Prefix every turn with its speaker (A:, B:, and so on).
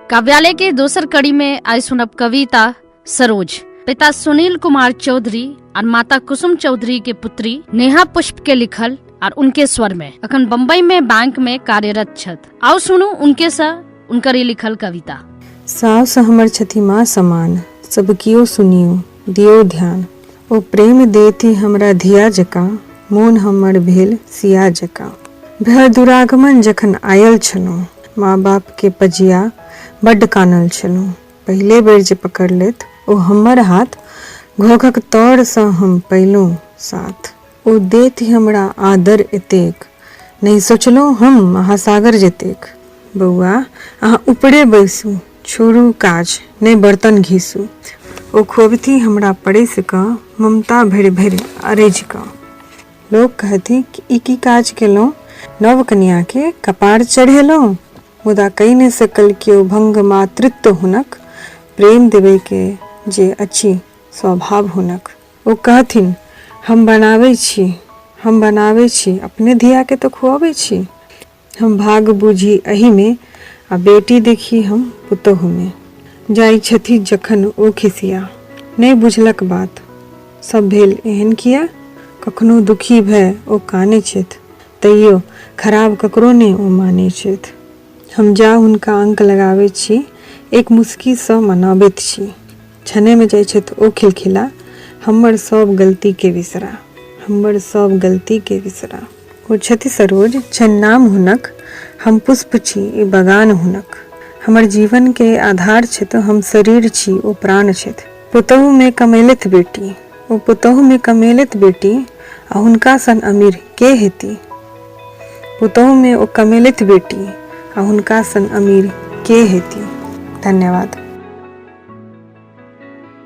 A: काव्यालय के दोसर कड़ी में आइ सुनब कविता सरोज। पिता सुनील कुमार चौधरी और माता कुसुम चौधरी के पुत्री नेहा पुष्प के लिखल और उनके स्वर में अखन बम्बई में बैंक में कार्यरत छथि। आओ सुनू उनके सा उनकर ई लिखल कविता।
B: साउस हमर छथि माँ समान, सब कियो सुनियो दियो ध्यान। ओ प्रेम देथि हमरा धिया जकाँ, मोन हमर भेल सिया जकाँ। भय दुरागमन जखन आयल छलहुँ, माँ बाप के पजिया बड्ड कानल छलहुँ। पहिले बेर जे पकड़लथि ओ हमर हाथ, घोघक तरसँ हम पयलहुँ साथ। ओ देथि हमरा आदर एतेक, नहि सोचलहुँ हम महासागर जतेक। बौआ अहाँ ऊपरे बैसू, छोड़ू काज नहि बर्तन घीसू। ओ खुअबथि हमरा परसि कऽ, ममता भरि भरि अरजि कऽ। लोक कहथि कि ई की काज केलहुँ, नव कनियाँके कपार चढ़ेलहुँ। मुदा कहि नहि सकल केओ भंग मातृत्व हुनक, प्रेम देबयके जे अछि स्वभाव हुनक। ओ कहथिन हम बनाबै छी, हम बनाबै छी, अपने धियाके तऽ खुअबै छी। हम भाग बूझी एहिमे आ बेटी देखी हम पुतोहुमे। जाइ छथि जखन ओ खिसिया, नहि बुझलक बात सब भेल एहन किया। कखनो दुखी भए ओ कानै छथि, तैयो खराब ककरो नहि ओ मानै छथि। हम जा हुनका अंक लगाबै छी, एक मुस्कीसँ मनाबैत छी। क्षणेमे जाइ छथि ओ खिलखिला, हमर सब गलतीके बिसरा, हमर सब गलतीके बिसरा। ओ छथि सरोज, छनि नाम हुनक, हम पुष्प छी, ई बगान हुनक। हमर जीवनके आधार छथि, हम शरीर छी, ओ प्राण छथि। पुतहुमे कमेलथि बेटी, ओ पुतहुमे कमेलथि बेटी, आ हुनका सन अमीर के हेती? पुतहुमे ओ कमेलथि बेटी, आ हुनका सन अमीर के हेती? धन्यवाद।